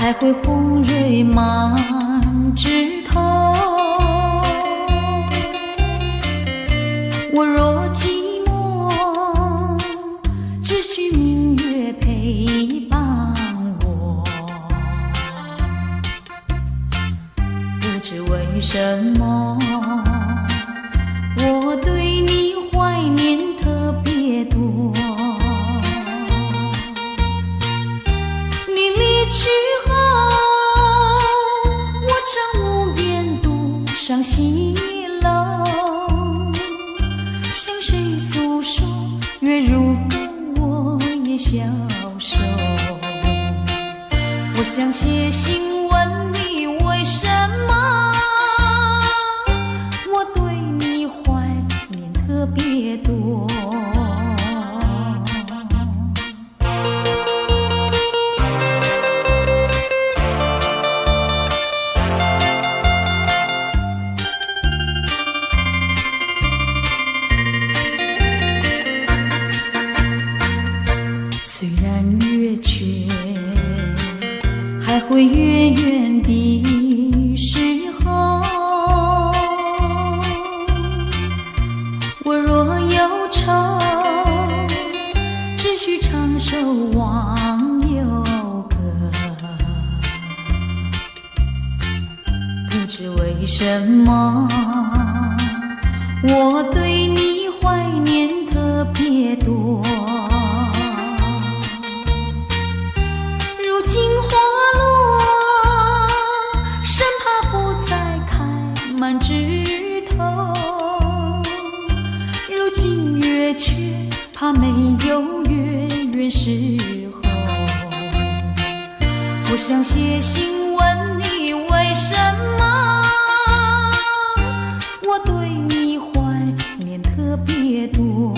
還會紅蕊滿枝頭。我若寂寞，只需明月陪伴我。不知為什麼，我對你懷念特別多。你離去後，我常無言獨上西樓，向誰訴說月如钩，我也消瘦。我想寫信問你為什麼，我對你懷念特別多。雖然月缺還會月圓的時候，我若憂愁，只需唱首忘憂歌。不知為什麼，我對你懷念特別多。如今花落，生怕不再開滿枝頭；如今月缺，怕沒有月圓時候。我想寫信問你為什麼，我對你懷念特別多。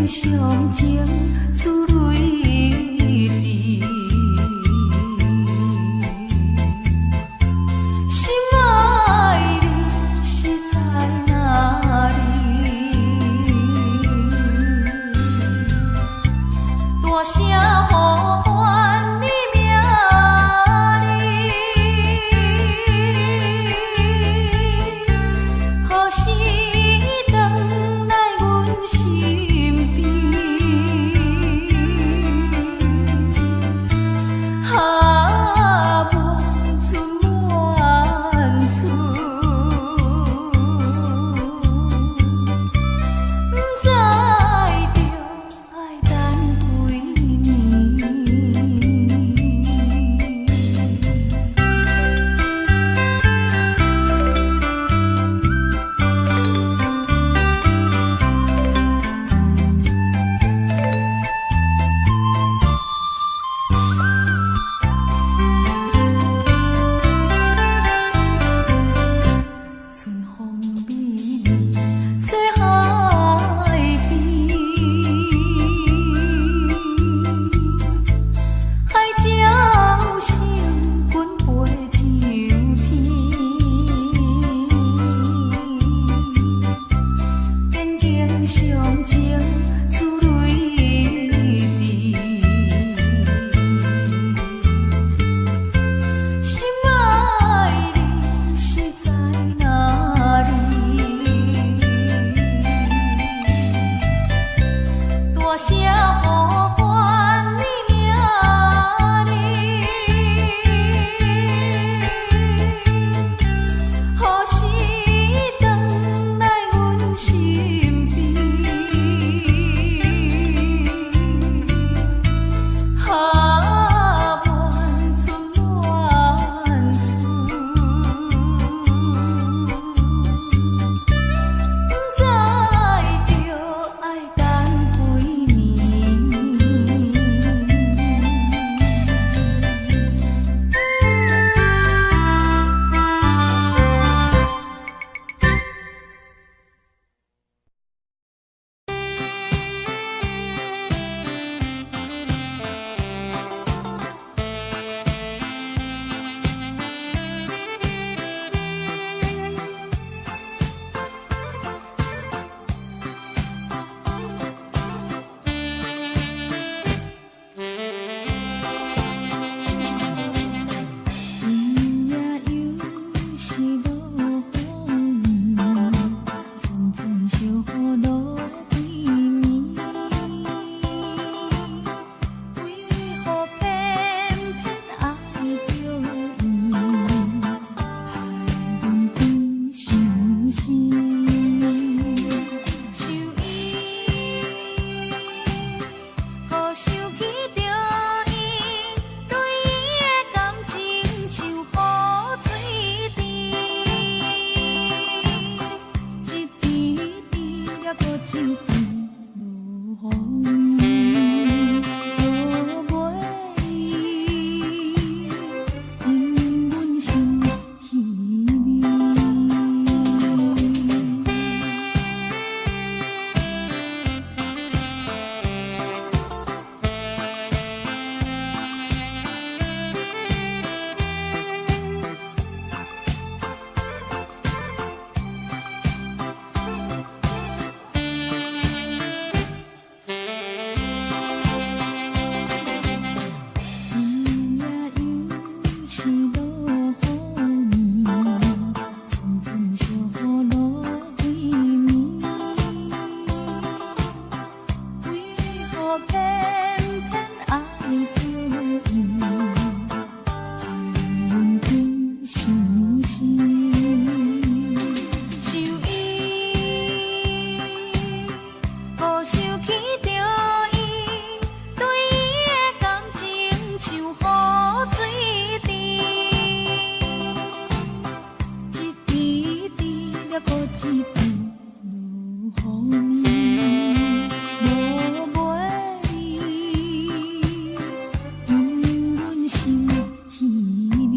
相情珠淚滴。心愛你是在哪裡？大聲呼喚你名字，何時轉來阮身邊？啊，望春滿厝，不知著愛等幾年。春風美麗，吹海邊，海鸟聲滾飛上天。天境相情珠淚滴。心愛你是在哪裡？大聲呼喚你名字，何時轉來阮身邊？啊，望春滿厝，不知著愛等幾年。今夜又是落雨暝，阵阵小雨落规暝。為何偏偏愛著伊，害阮變傷心？想伊，閣想起著伊，對伊的感情像雨水滴，一滴滴了閣一滴落予伊，落袂去，引阮心稀微。今夜又是落雨暝，阵阵小雨落规暝。為何偏偏愛著伊，害阮變傷心？想伊，閣想起著伊，對伊的感情像雨水滴，一滴滴了閣一滴落予你，落袂去，引阮心稀微。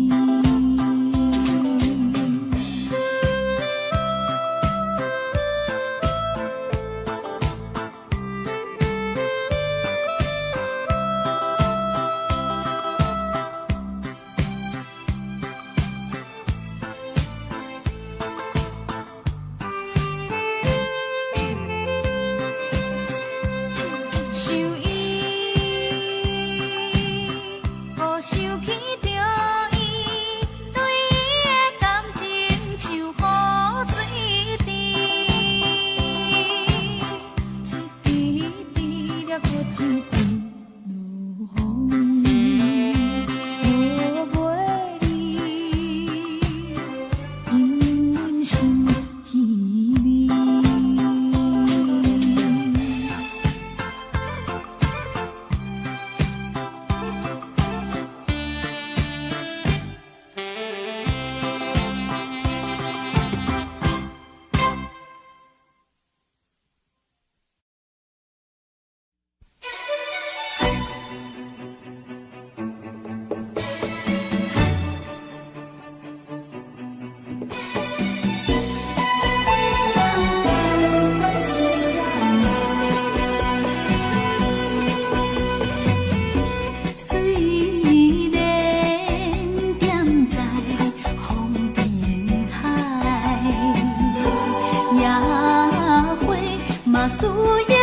嘛需要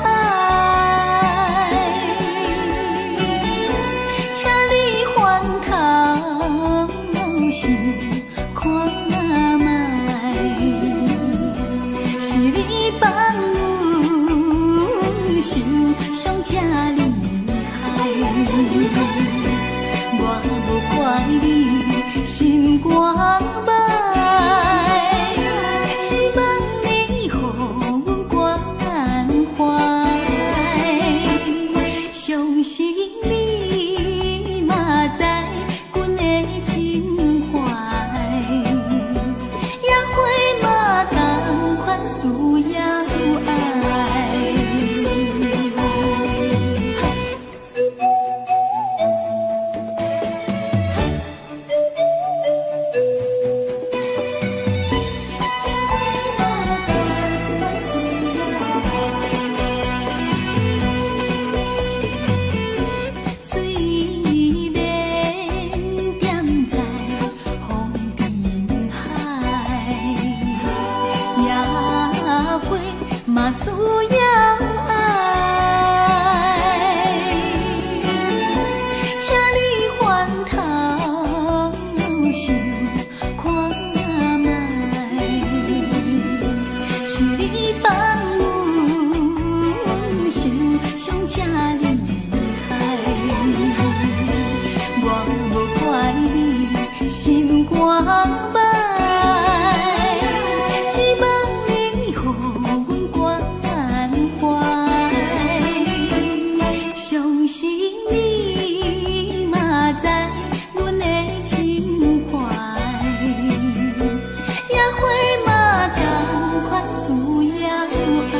愛，請你翻頭想看覓，是你放阮受傷這厲害，我無怪你心肝歹，只望你予阮關懷，相信你嘛知阮的情懷，野花嘛仝款需要愛。雖然踮在風平海，野花嘛需要愛，請你翻頭想看覓，是你放阮受傷這厲害，我無怪你心肝歹，只望你予阮關懷，相信你嘛知阮的情懷，野花嘛仝款需要愛。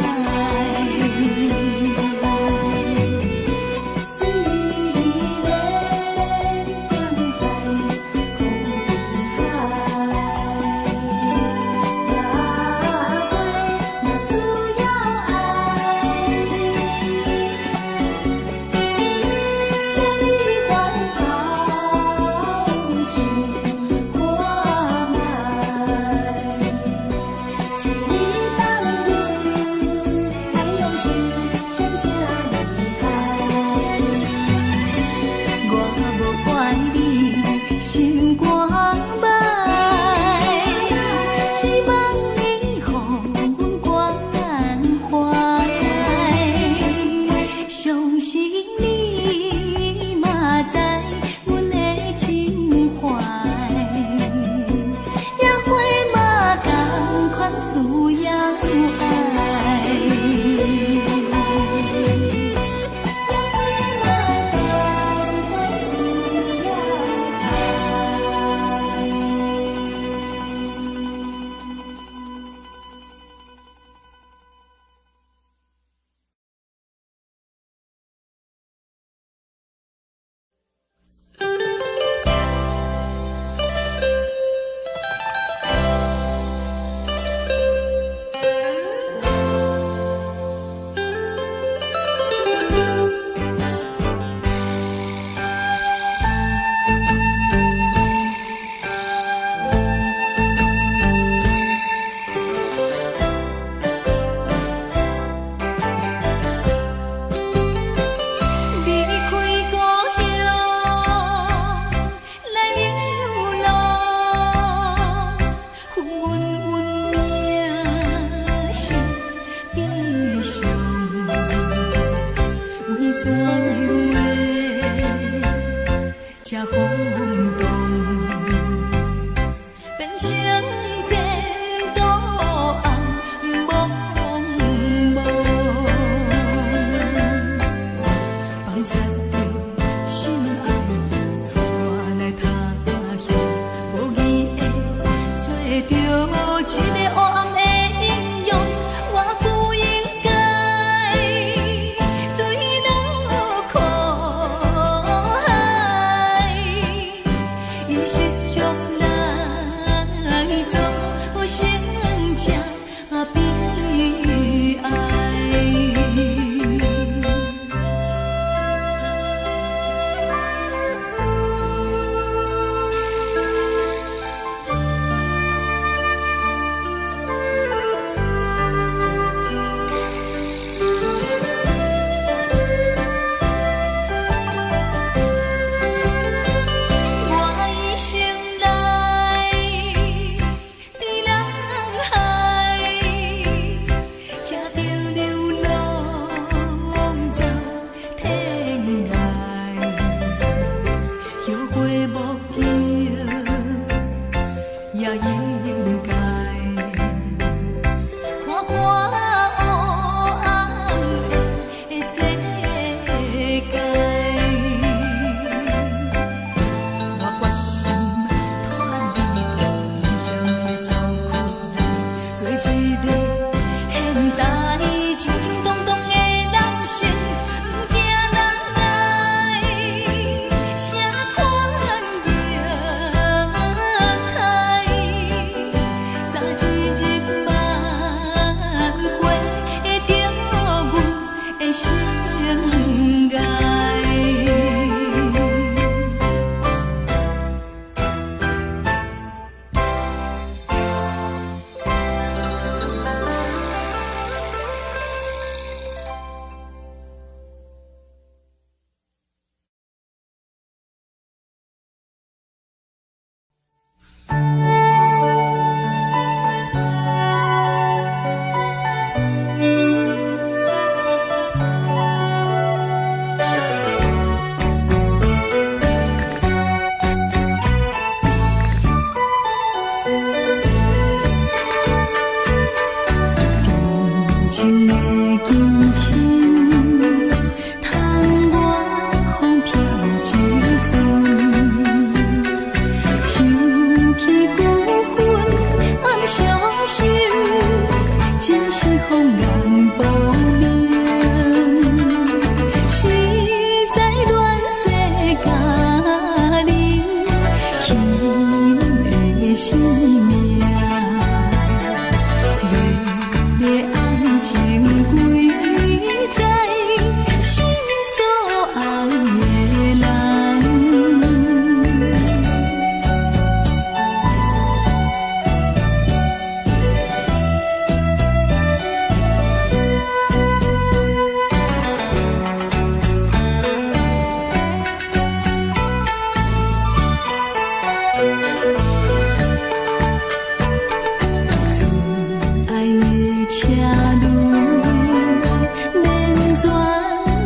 情的堅深，通我風飄一陣。想起舊恨，暗傷心，真是風眼薄命。實在亂世佳人，輕的生命。熱烈愛情歸在心所愛的人。最愛的車輪，連轉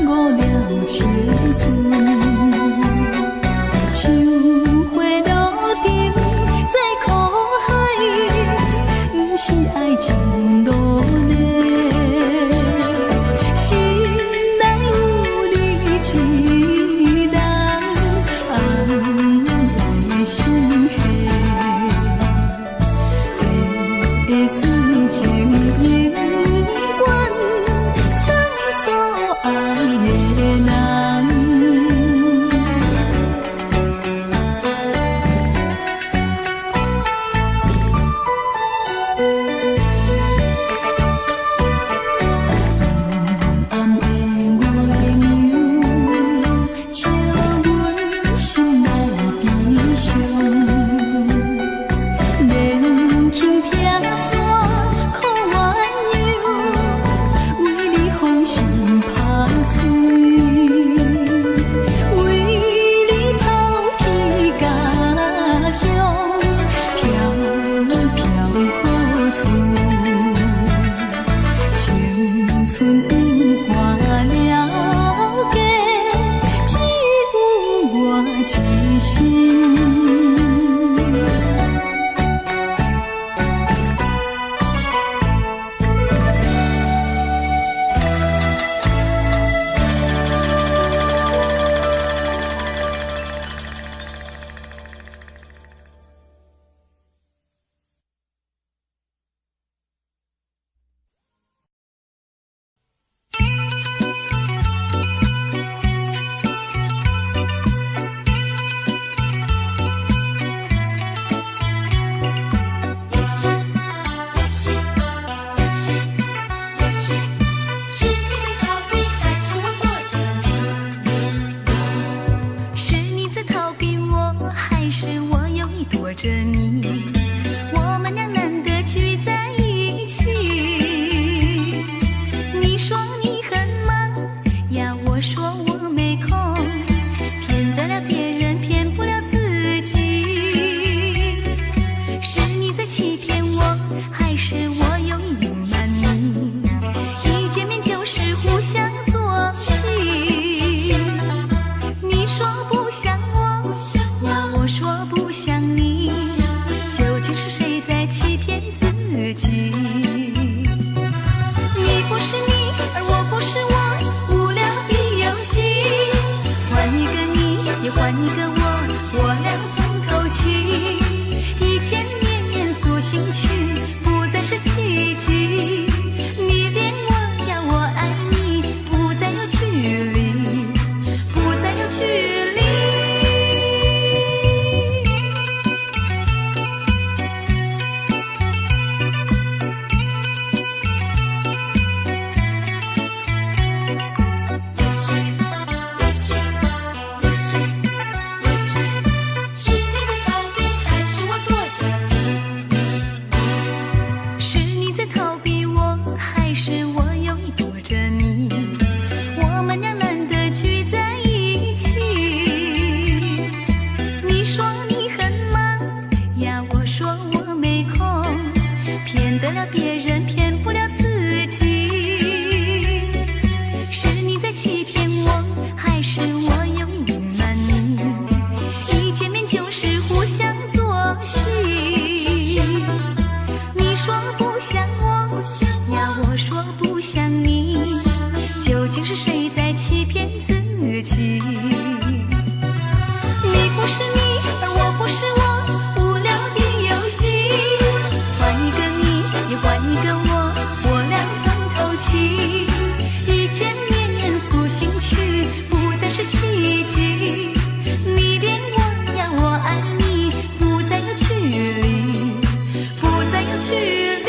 誤了青春。像花落沉在苦海，毋是愛情落淚。心內有你一人，暗的心弦。的水情永遠送所愛的人。暗的月娘，照阮心內悲傷。連輕拆散苦鸳鸯，為你風心拍碎，為你拋棄家鄉，飄飄何處？青春換了家，只有我一身。想你，究竟是誰在欺騙自己？你不是你，而我不是我，無聊的遊戲。換一個你，也換一個我，我倆從頭起。一見面付心曲，不再是奇蹟。你戀我呀，我愛你，不再有距離，不再有距離。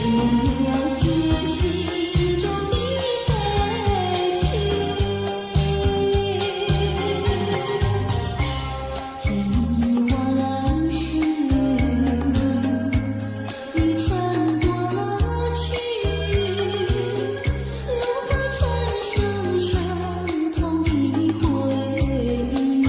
能了解心中的悲情？甜蜜往事已成过去，如何承受伤痛的回忆？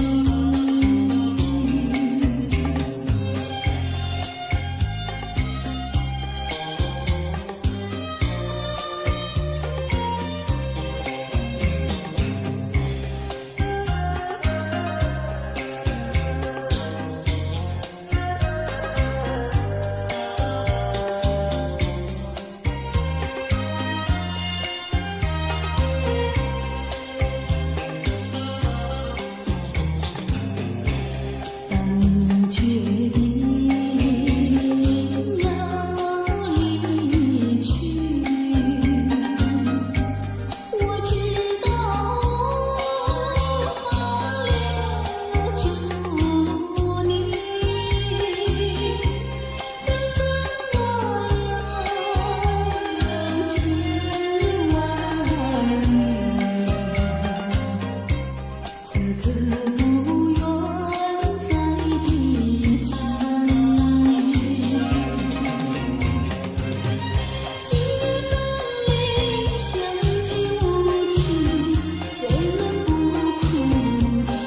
当你决定要离去，我知道无法留住你。就算我有千万语，此刻不愿再提起。今夜分离，相见无期，怎能不哭泣？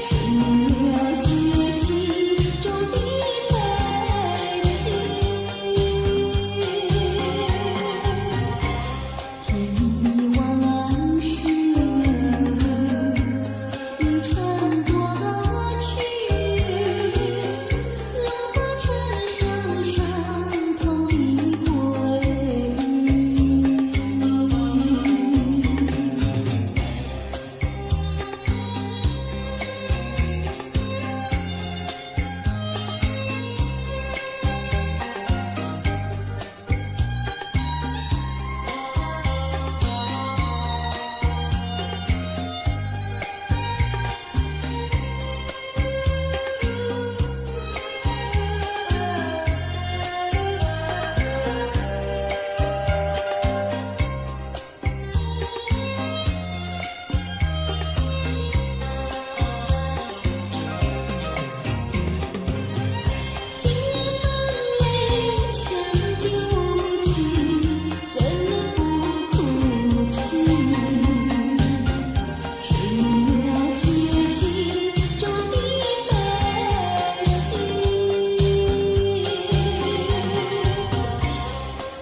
谁能了解心中的悲情？甜蜜往事已成过去，如何承受伤痛的回忆？今夜分离，相见无期，怎能不哭泣？谁能了解心中的悲情？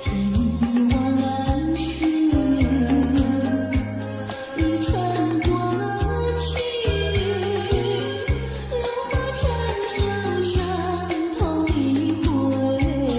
甜蜜往事已成过去，如何承受伤痛的回忆？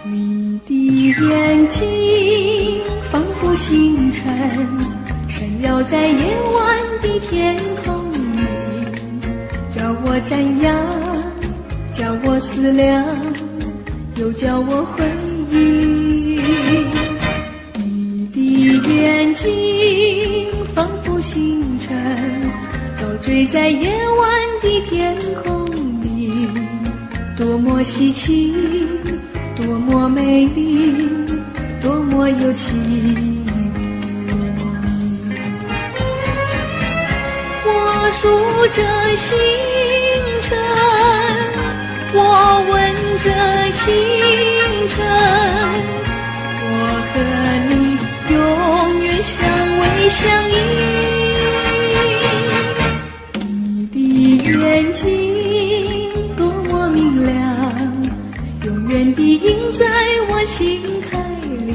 你的眼睛仿佛星辰，闪耀在夜晚的天空里，叫我瞻仰，叫我思量，又叫我回忆。你的眼睛仿佛星辰，照坠在夜晚的天空里，多么稀奇，多么美丽，多么有情意。我数着星辰，我问着星辰，我和你永远相偎相依。你的眼睛多么明亮，永远地印在我心海里，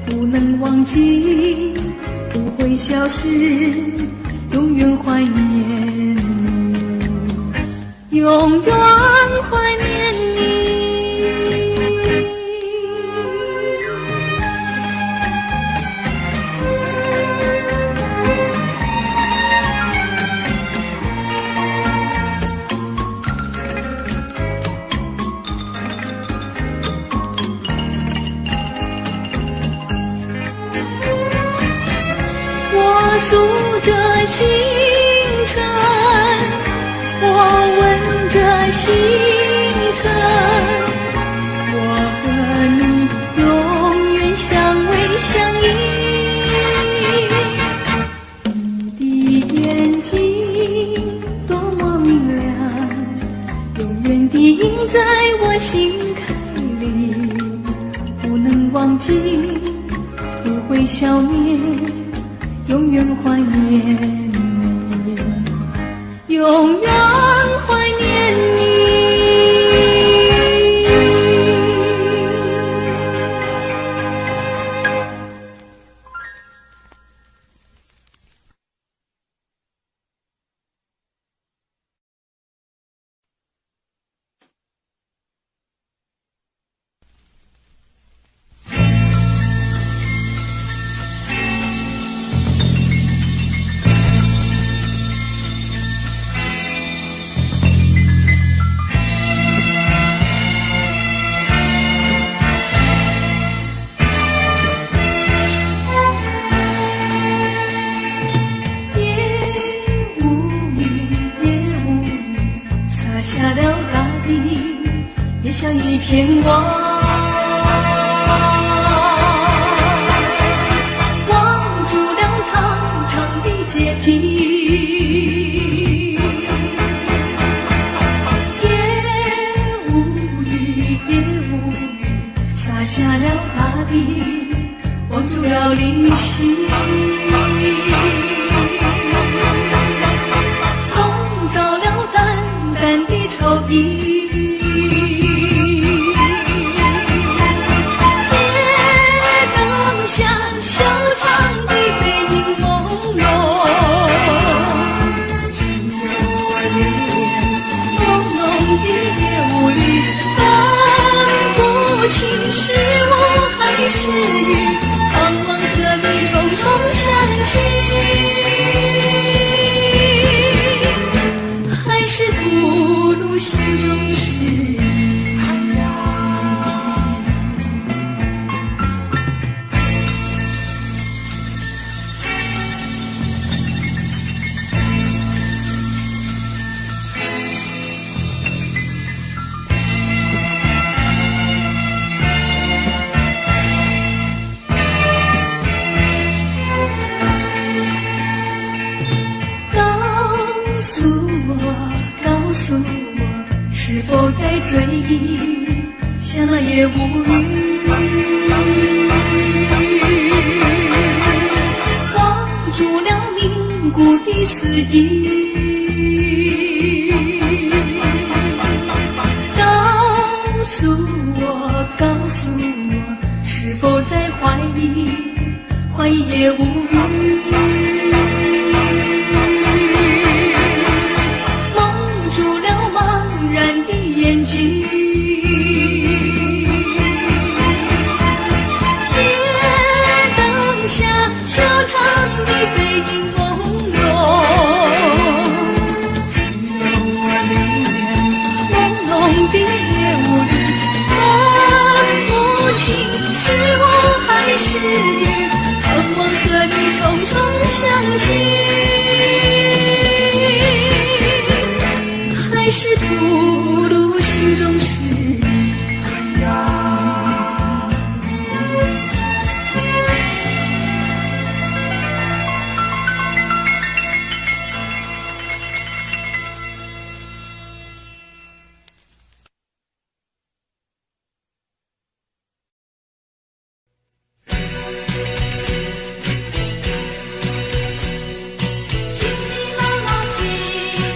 不能忘记。記，不會消失，永遠懷念你，永遠懷念你。我數着星辰，我吻着星辰，我和你永遠相偎相依。你的眼睛多麼明亮，永遠地印在我心坎裡，不能忘記，不會消滅。永遠懷念你，永遠懷念你。夜無雨，夜無雨，灑下了大地，也像一片網，網住了長長的階梯。夜無雨，夜無雨，灑下了大地，網住了靈犀。籠罩了淡淡的愁意。街燈下，修長的背影朦朧，只有我留戀濃濃的夜霧裡，分不清是霧還是雨，盼望和你重重相聚，還是吐露心中事。告訴我，告訴我，是否在追憶，像那夜無雨，網住了凝固的思意。告訴我，告訴我，是否在懷疑，懷疑夜無雨，蒙住了茫然的眼睛。街燈下，修長的背影朦朧，只有我留戀朦朧的夜霧裡，分不清是霧還是雨，盼望和你重重相聚，還是吐露心中事。請你牢牢記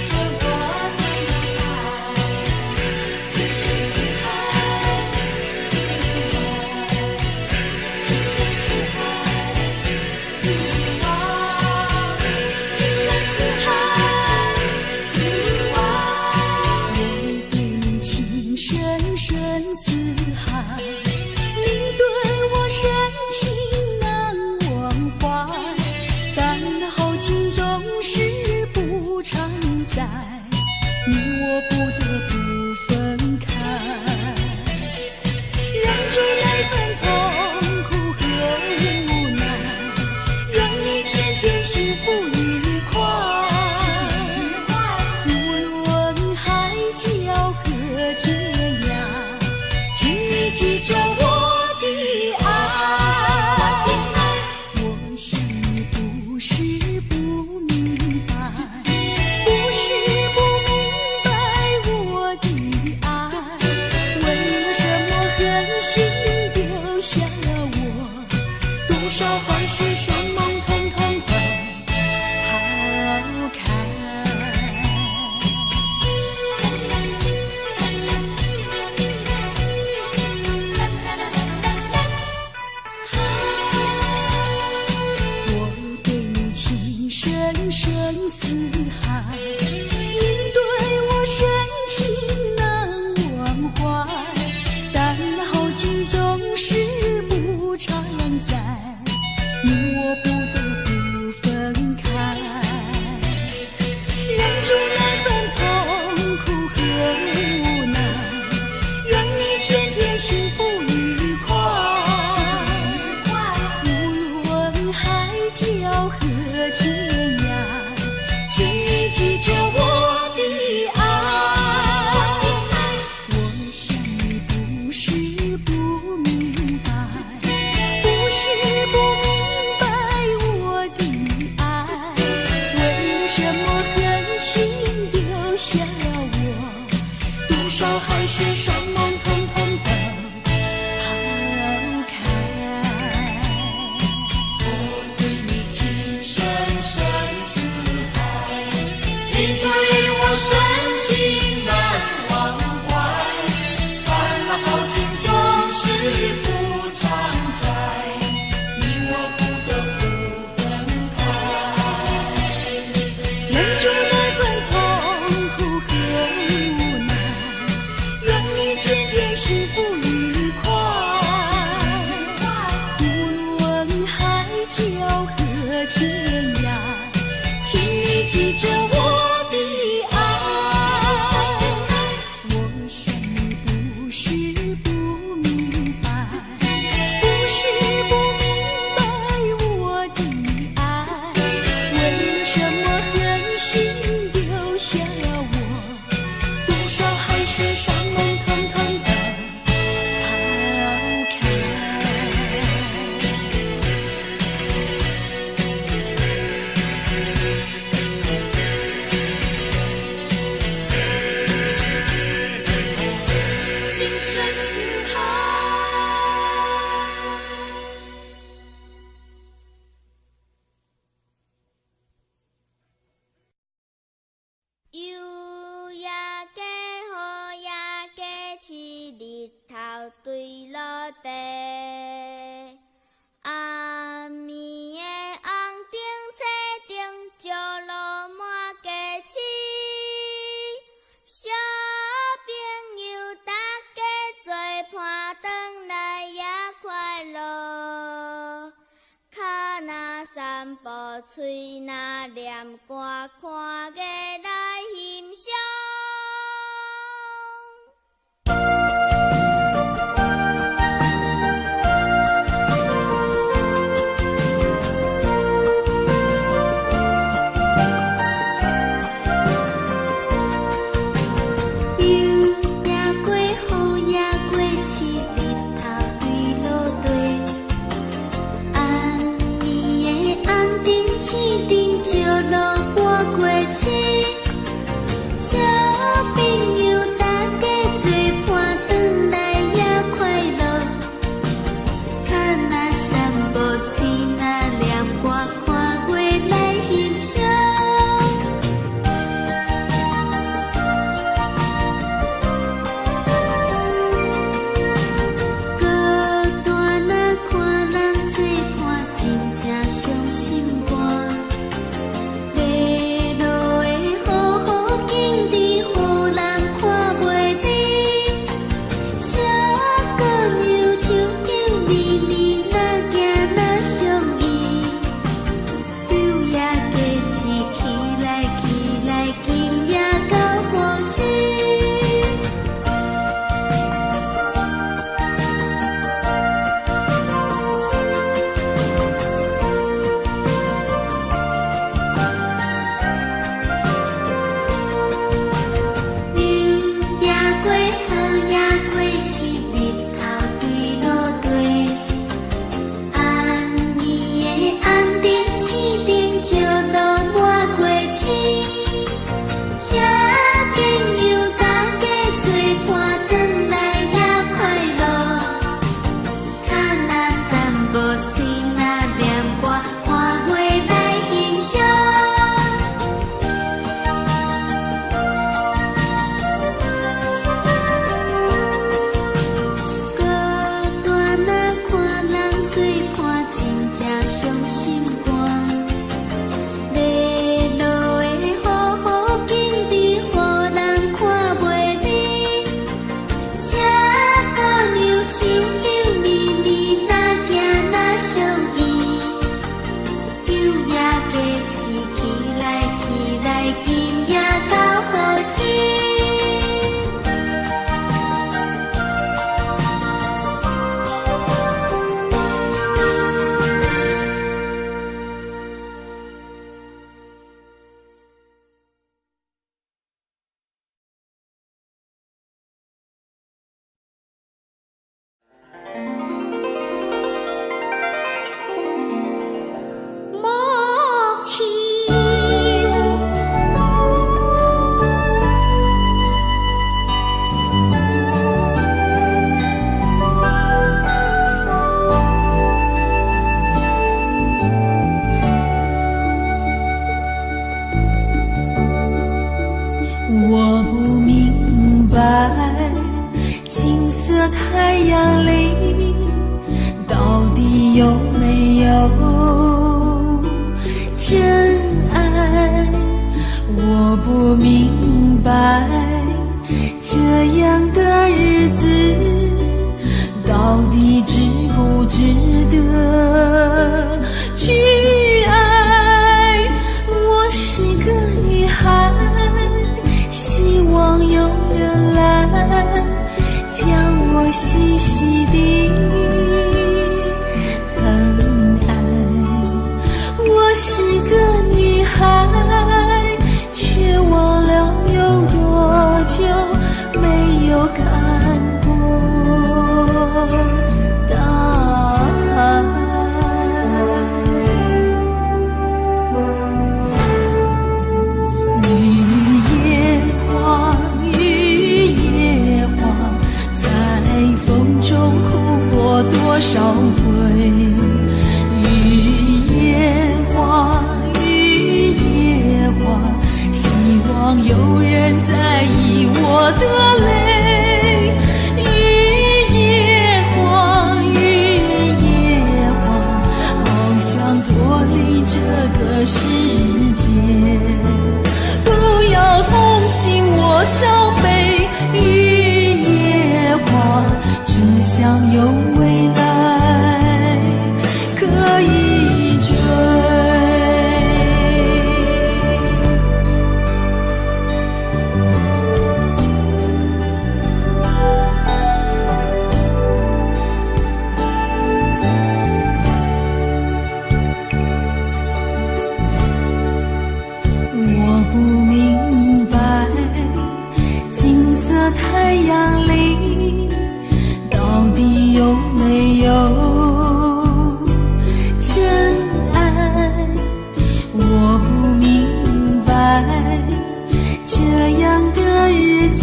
着我的愛，少海誓山盟統統都拋開。我對你情深深似海，你對我深情難忘懷，但好景總是不常在，你我不得不分開。忍住那份痛苦和無奈，願你天天幸福愉快。無論海角和天涯，請你記着我的愛。我想你不是不明白，不是不明白我的愛，為什麼狠心丟下我？多少海誓山盟統統都拋開。我對你情深深似海，你對我深情難忘懷，但那好景總是不常在，你我不得不分開。忍住那份痛苦和無奈，願你天天幸福愉快。無論海角和天涯，請你記着我的愛。我想你不是不明白，不是不明白我的愛，為什麼狠心丟下我？多少海誓山盟統統都拋開。情深似海。雨也加，雨也加，揤日頭對落地。暗暝的紅燈青燈，照落滿街市。小朋友大家做伴轉來也快樂。跤若散步，喙若念歌，看藝來欣賞。雨也過，雨也過，揤日頭對落地。暗暝的紅燈青燈，照落半街市。不明白，這樣的日子到底值不值得去愛？我是個女孩，希望有人來將我細細地疼愛。我是個女孩，卻忘了有多久沒有看過大海。雨夜花，雨夜花，在風中哭過多少回？雨夜花，雨夜花，希望有人在意我的淚。雨夜花，雨夜花，好想脫離這個世界。不要同情我傷悲，雨夜花，只想有未來可以追。我不明白，金色太陽裡到底有沒有真愛？我不明白，這樣的日子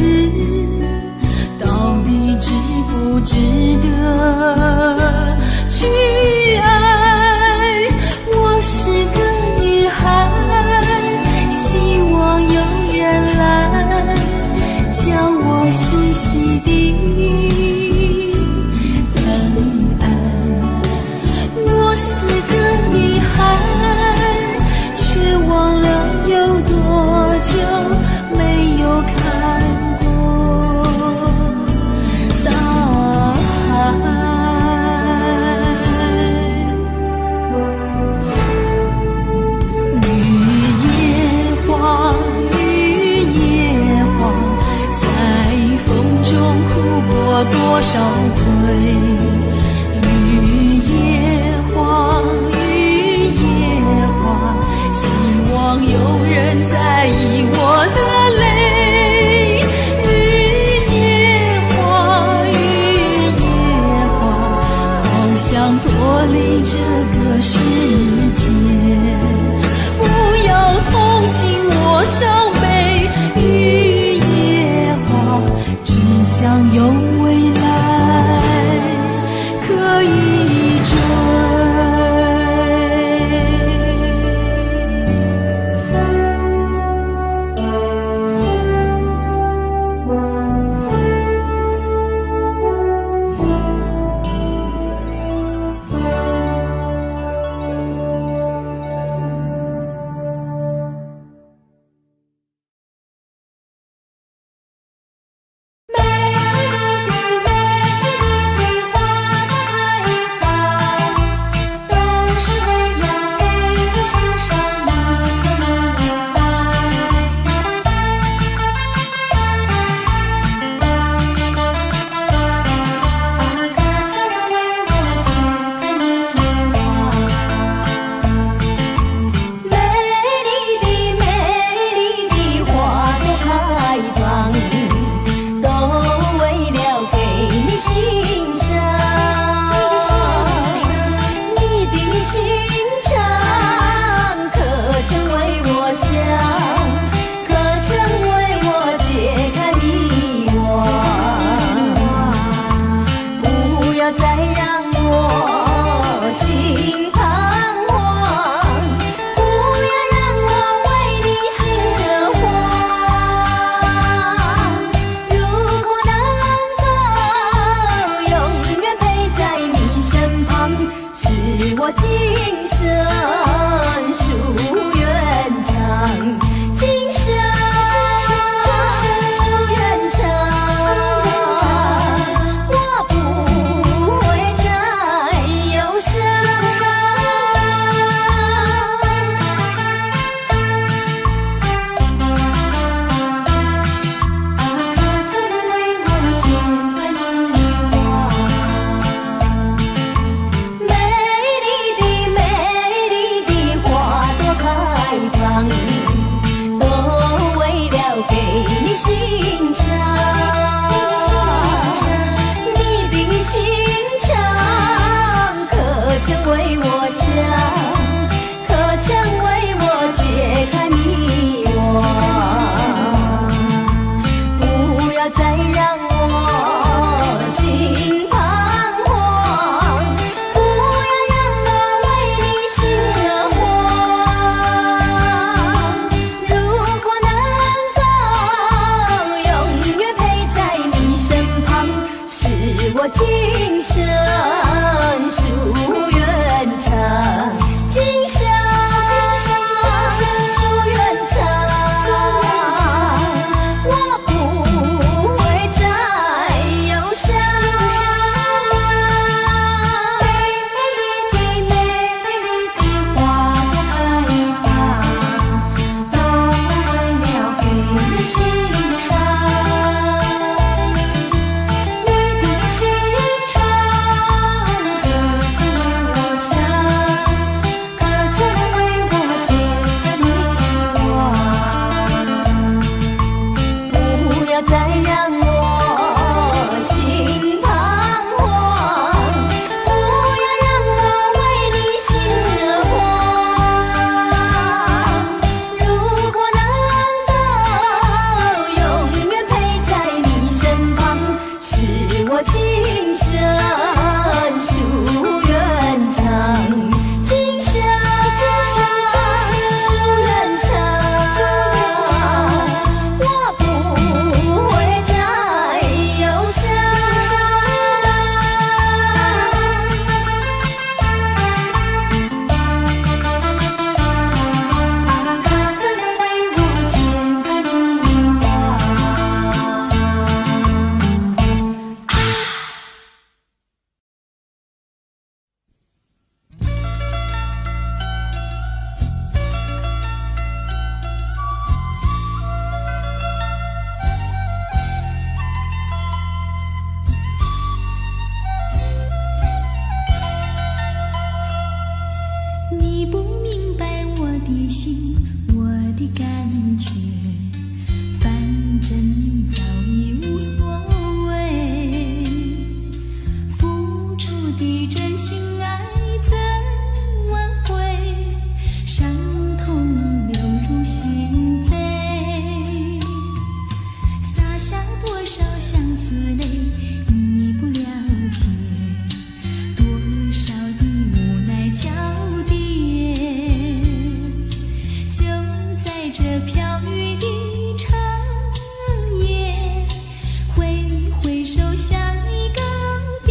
到底值不值得去愛？我是個女孩，希望有人來將我細細感覺，反正你早已無所謂。付出的真心愛怎挽回？傷痛流入心扉，灑下多少相思淚，你不了解，多少的無奈交疊。就在這飄雨的長夜，揮揮手向你告別。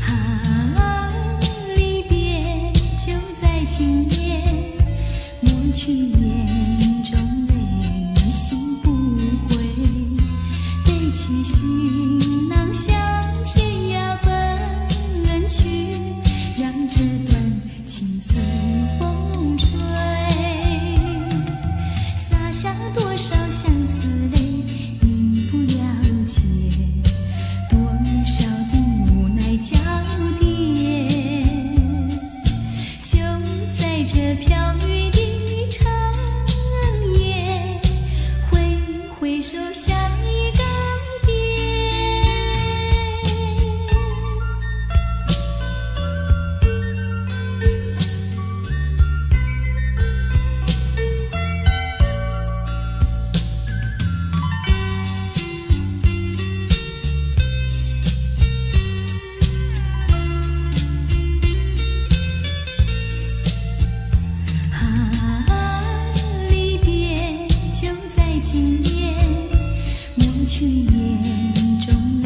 啊，離別就在今夜，抹去眼中淚，你心不悔，背起行囊向天涯奔去，讓這段情隨風吹。灑下多少相思淚，你不了解，多少的無奈交疊。就在這飄雨的長夜，揮揮手向你告別。啊，離別就在今夜，抹去眼中淚，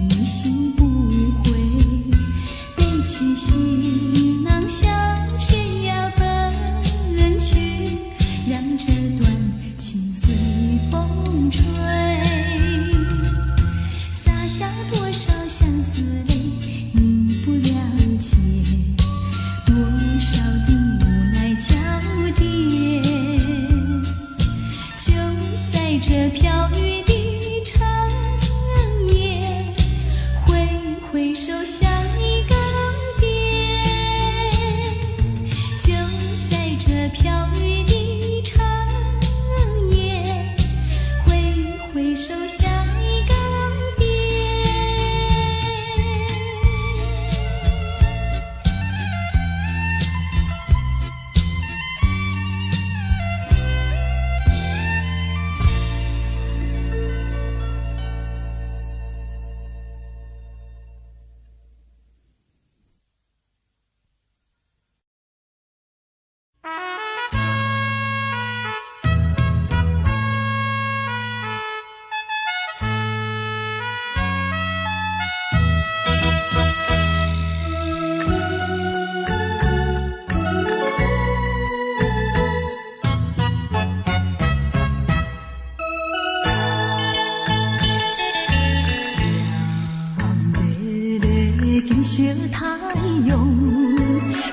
你心不悔，背起行囊向天涯奔去，讓這段情隨風吹。灑下多少相思淚，你不了解，多少的無奈交疊。就在這飄雨的長夜，揮揮手向你告別。就在這飄雨的長夜，揮揮手向你告別。艷麗的金色太陽，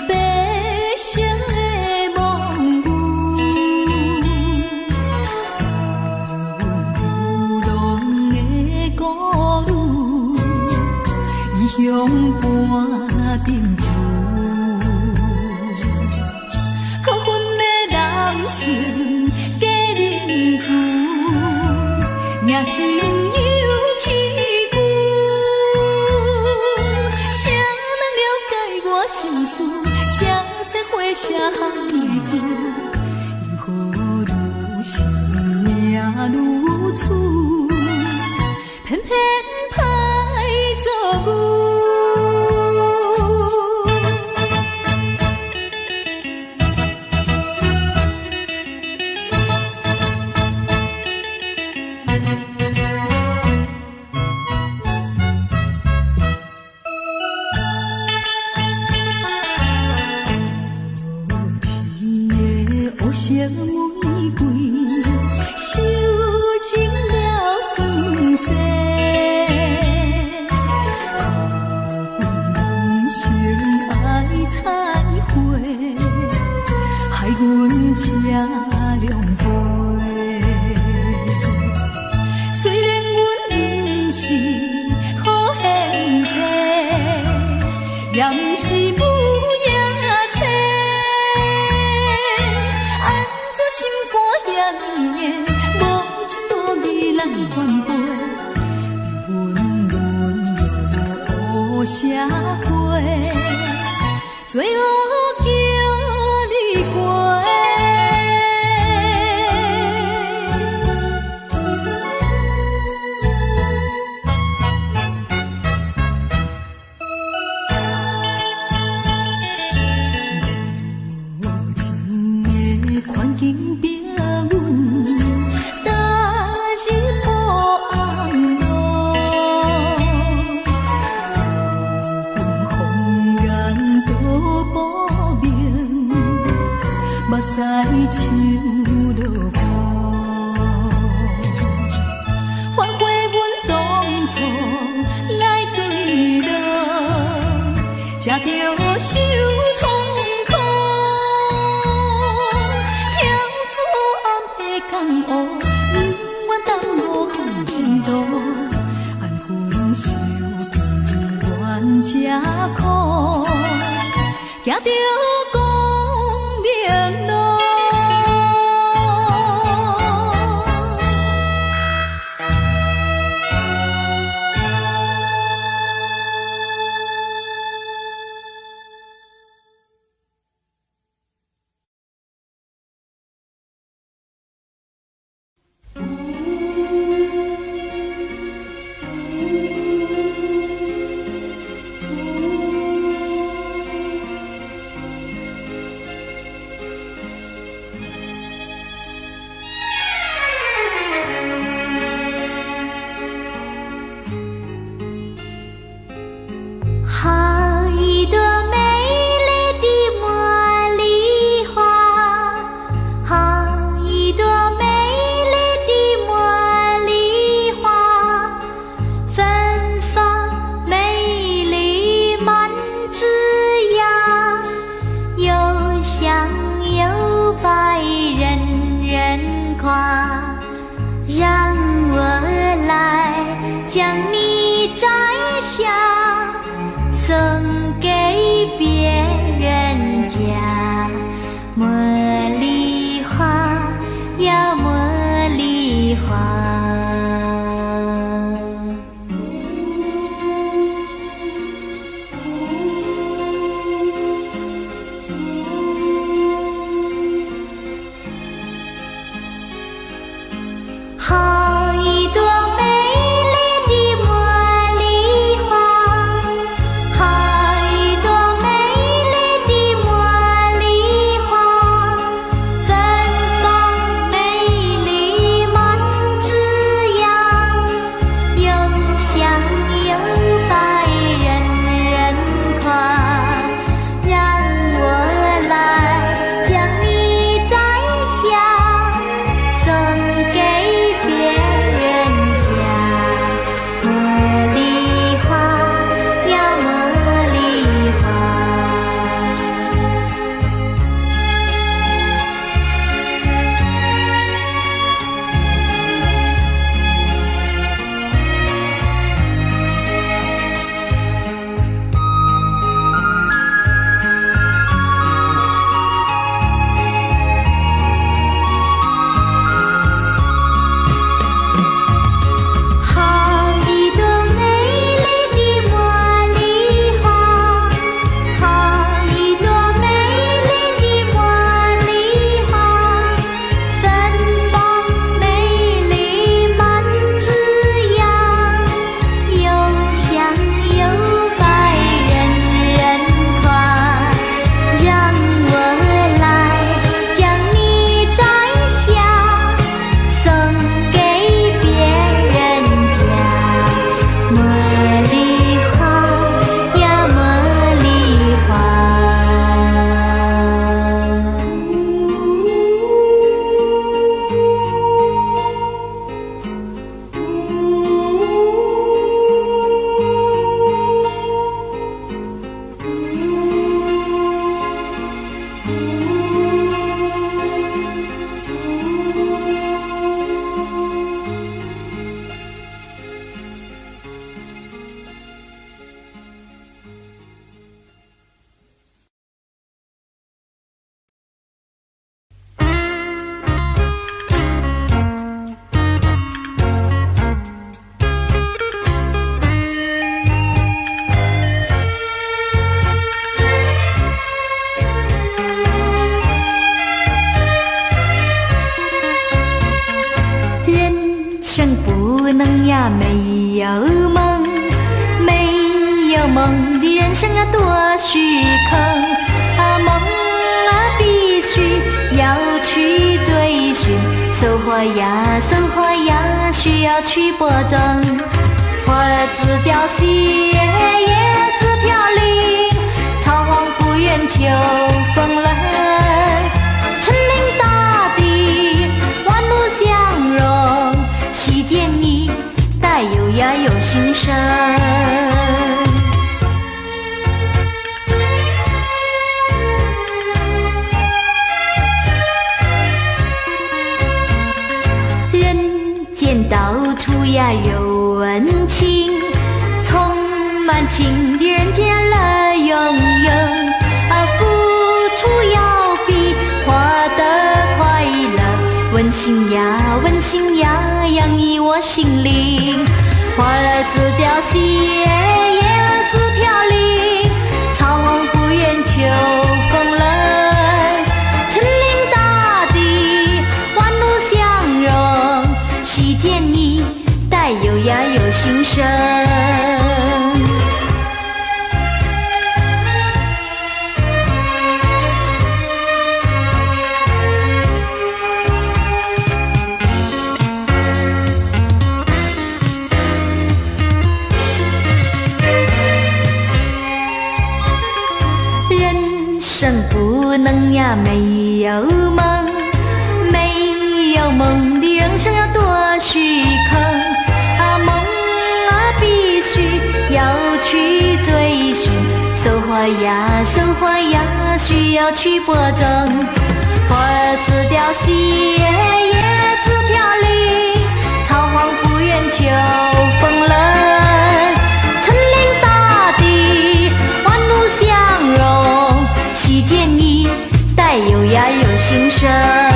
白色的夢霧，流浪的孤女，異鄉伴灯浮。可恨的男性假仁慈，野心又起久。谁人了解我心事？谁知花谢女子？因何如生命如此，偏偏歹做牛。無痴的烏色玫瑰，受盡了酸涩。可恨人生愛彩花，害阮這狼狽。雖然阮不是好現世，也毋是母夜叉。按怎像落雨。反悔阮当初来坠落，才著受痛苦。跳出暗的江湖，不愿耽误前途，安分守己愿吃苦，行著光明路。好一朵美丽的茉莉花，好一朵美丽的茉莉花，芬芳美丽满枝桠，又香又白人人夸。让我来将你摘下，送给别人家。茉莉花呀，茉莉花。好一朵美丽的茉莉花，好一朵美丽的茉莉花，芬芳美丽满枝桠，又香又白人人夸。让我来将你摘下，送给别人家。茉莉花呀，茉莉花。好一朵美丽的茉莉花，好一朵美丽的茉莉花，芬芳美丽满枝桠，又香又白人人夸。让我来将你摘下，送给别人家。茉莉花呀，茉莉花。人生不能呀没有梦，没有梦的人生啊多虚空啊！梦啊必须要去追寻，收获呀收获呀需要去播种。花子凋谢，叶子飘零，草黄不厌秋风冷。春林大呀有溫情，充滿情的人間樂融融。啊，付出要比獲得快樂，溫馨呀溫馨呀，洋溢我心靈。花兒自凋謝，葉兒自飄零，草黃不厭秋風冷。春臨大地，萬物相融，喜見你帶有呀有心聲。人生不能呀沒有夢，沒有夢的人生要多虛空。啊，夢啊必須要去追尋，收穫呀收穫呀需要去播種。花兒自凋謝，葉自飄零，草黃不厭秋風冷。春臨大地，萬物相融，喜見你帶有呀有心聲。